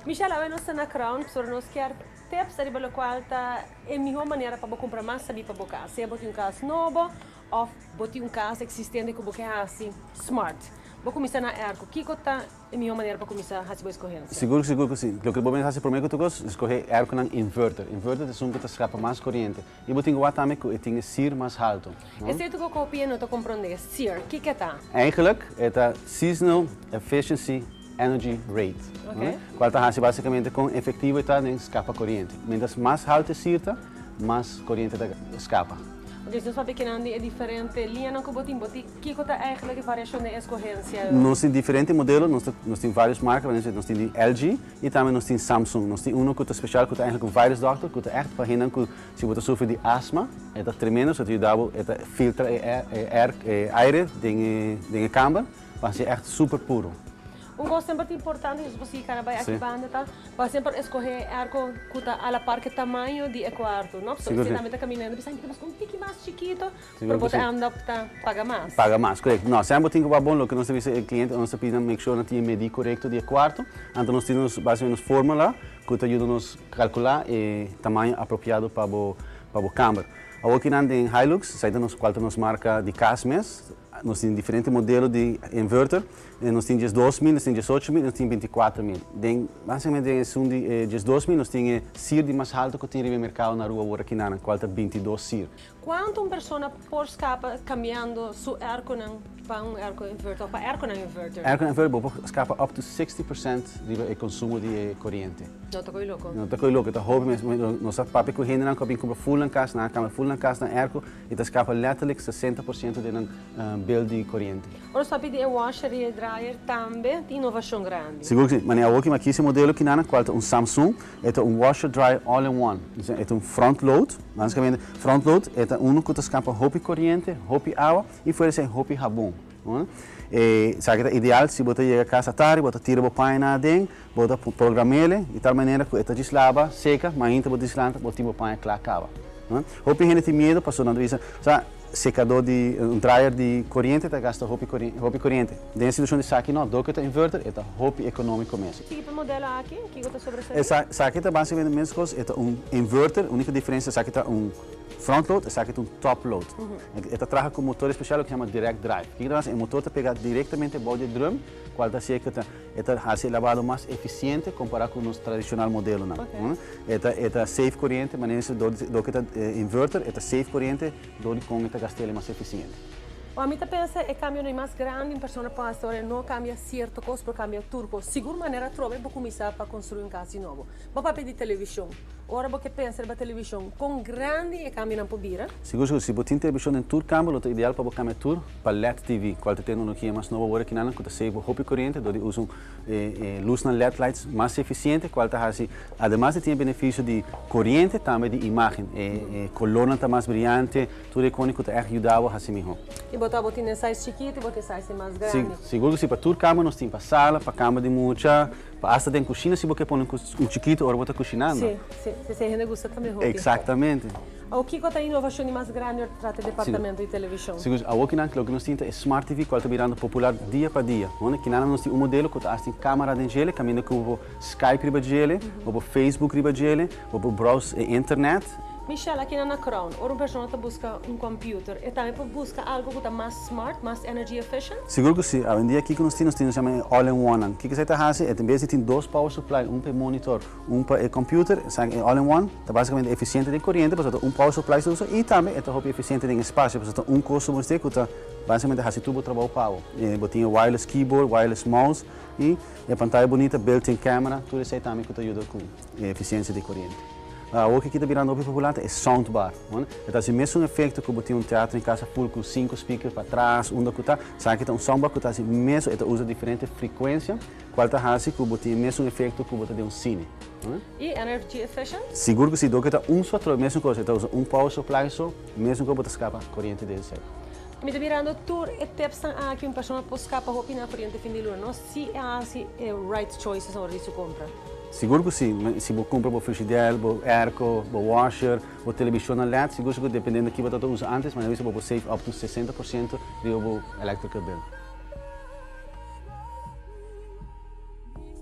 Michelle, awe nos ta na Crown, pasobra nos kier tips ariba locual ta e miho manera pa bo cumpra mas sabi pa bo cas. Sea bo tin un cas nobo of bo tin un cas existente cu bo ke haci smart. Bo cuminsa na airco. Kico ta e miho manera pa cuminsa haci bo escogencia? Sigur, sigur cu si. Loke bo mester haci prome cu tur cos, escoge airconan inverter. Inverter ta esun cu ta scapa mas coriente. Y bo tin cu wak tambe cu e tin e SEER mas halto. Esey tur cu copia no ta comprende. SEER, kico e ta? Eigenlijk e ta Seasonal Efficiency Energy Rate, cual ta haci basicamente con efectivo e ta den scapa coriente. Mientras mas halto e SEER ta, mas coriente ta scapa. Ok, so nos papia kinan di e diferente liñanan cu bo tin. Bo tin, kico ta eigenlijk e variacion den escogencia? Nos tin diferente modelo, nos tin varios marca, nos tin di LG y tambe nos tin Samsung. Nos tin uno cu ta special cu ta eigenlijk un virus doctor cu ta echt pa hendenan cu si bo ta sufri di asma, e ta tremendo, so ta yuda bo, e ta filtra e air, e aire den e den e kamber pa haci echt super puro. Un cos semper ta importante nos por sigui cana bay aki banda ta pa semper escoge e airco cu ta a la par cu e tamaño di e cuarto, no? Pasobra si tambe ta caminando bisa mi ta busca un tiki mas chikito, pero bo ta end up ta paga mas. Paga mas, correcto. No, semper bo tin cu wak bon loke nos ta bisa e cliente, nos ta pidi nan make sure nan tin e medi corecto di e cuarto, anto nos tin nos basicamente nos formula cu ta yuda nos calcula e tamaño apropiado pa bo pa bo camber. Awor kinan den Hilux, esai ta nos cual ta nos marca di cas mes, nos tin diferente modelo di inverter, nos tin 12.000, nos tin 18.000 y nos tin 24.000. Den basicamente den esun di e 12.000 nos tin e SEER di mas halto cu tin riba e mercado na Aruba awor akinan, cual ta 22 SEER. Cuanto un persona por scapa cambiando su airconan pa un airco inverter of pa airconan inverter? Airco inverter bo por scapa up to 60% riba e consumo di e coriente. No ta coy loco. No ta coy loco, ta hopi mes. Nos a papia cu hendenan cu a bin cumpra full nan cas, nan a cambia full nan cas na airco y ta scapa letterlijk 60% di nan bill di coriente. Ora nos papia di e washer y e dryer tambe tin innovacion grandi. Sigur cu si. Manera awo ki e modelo kinana cual ta un Samsung, e ta un washer dryer all in one. E ta un front load. Basicamente front load e ta uno cu ta scapa hopi coriente, hopi awa y fuera esey hopi habon. E esaki ta ideal si bo ta yega casa tardi, bo ta tira bo paña nan aden, bo ta programele di tal manera cu e ta djis laba, seca, mainta bo dislanta bo tin bo paña cla caba. Hopi hende tin miedo pasobra nan ta bisa, sa secador di, un dryer di coriente ta gasta hopi hopi coriente. Den e situacion di esaki no, dor cu e ta inverter e ta hopi economico mes. Sigui pa e modelo aki, kico ta sobresali? Esaki ta basicamente mescos, e ta un inverter, unico diferencia esaki ta un front load, esaki ta un top load. E ta traha cu motor especial loke se yama direct drive. Kico ta haci? E motor ta pega directamente bou di e drum, cual ta haci cu e ta haci e lavado mas eficiente compara cu nos tradicional modelonan. E ta save coriente, manera dor cu e ta inverter, e ta save coriente dor di con e ta gast'el mas eficiente. O ami ta pensa e cambio no e mas grandi un persona por haci ora e no cambia cierto cos pero cambia tur cos. Sigur manera atrobe bo cuminsa pa construi un cas di nobo. Bo papia di television. Ora bo ke pensa riba television con grandi e cambionan por bira? Sigur sigur si bo tin television den tur camber lo ta ideal pa bo cambia tur pa led TV cual ta tecnologia mas nobo awor aki nan cu ta save bo hopi coriente dor di usa un e lusnan led lights mas eficiente cual ta haci ademas di tin e beneficio di coriente tambe di imagen e colornan ta mas briyante. Tur e koni ku ta ègt yuda bo hasi mihó. I bo ta bo tin e size chikitu i bo tin e size mas grandi. Si, sigur ku si. Pa tur kama nos tin, pa sala, pa kama di mucha, pa asta den kushina si bo ke pone un chikitu ora bo ta kushinando. Si, si, si, si e hende gusta tambe hopi. Eksaktamente. Awor kiko ta e inovashon di mas grandi ora ta trata e departamento di televishon? Sigur, awor kinan loke nos tin ta e smart TV kual ta birando popular dia pa dia. Hoor, kinan nos tin un modelo ku ta asta tin kamera den djele, kaminda ku bo por Skype riba djele, bo por Facebook riba djele, bo por browse e internet. Michelle, aki na Crown, ora un persona ta buska un computer, e tambe por buska algo ku ta mas smart, mas energy efficient? Sigur ku si. Awendia kiko nos tin? Nos tin nos yama e all-in-one-nan. Kiko esei ta hasi? E bes di tin dos power supply, un pa e monitor, un pa e computer, esaki e all-in-one ta basikamente efisiente den koriente pasobra ta un power supply su usa i tambe e ta hopi efisiente den espasio pasobra ta un kos su mester ku ta basikamente hasi tur bo trabou pa bo. Bo tin e wireless keyboard, wireless mouse i e pantaya bunita, built-in camera, tur esei tambe ku ta yuda ku e efisiensia di koriente. Awor ki ta birando hopi popular ta e soundbar. E ta hasi mesun efecto cu bo tin un teatro in casa full cu cinco speaker patras, unda cu ta. Esaki ta un soundbar cu ta hasi mesun, e ta usa diferente frecuencia, cual ta hasi cu bo tin e mesun efecto cu bo ta den un cine. Y energy efficient? Sigur cu si, dor cu e ta un so trobe mesun cos, e ta usa un power supply so, mesun cos bo ta scapa coriente den esey. Mi ta mirando tur e tipsnan aki un persona por scapa hopi na coriente fin di luna, no? Si e hasi e right choices ora di su compra. Sigur ku si. Si bo kumpra bo frishidèr, bo airco, bo washer, bo televishonnan led, sigur sigur dependiendo ki bo ta usa antes, manera bisa bo por save up to 60% riba bo electrical bill.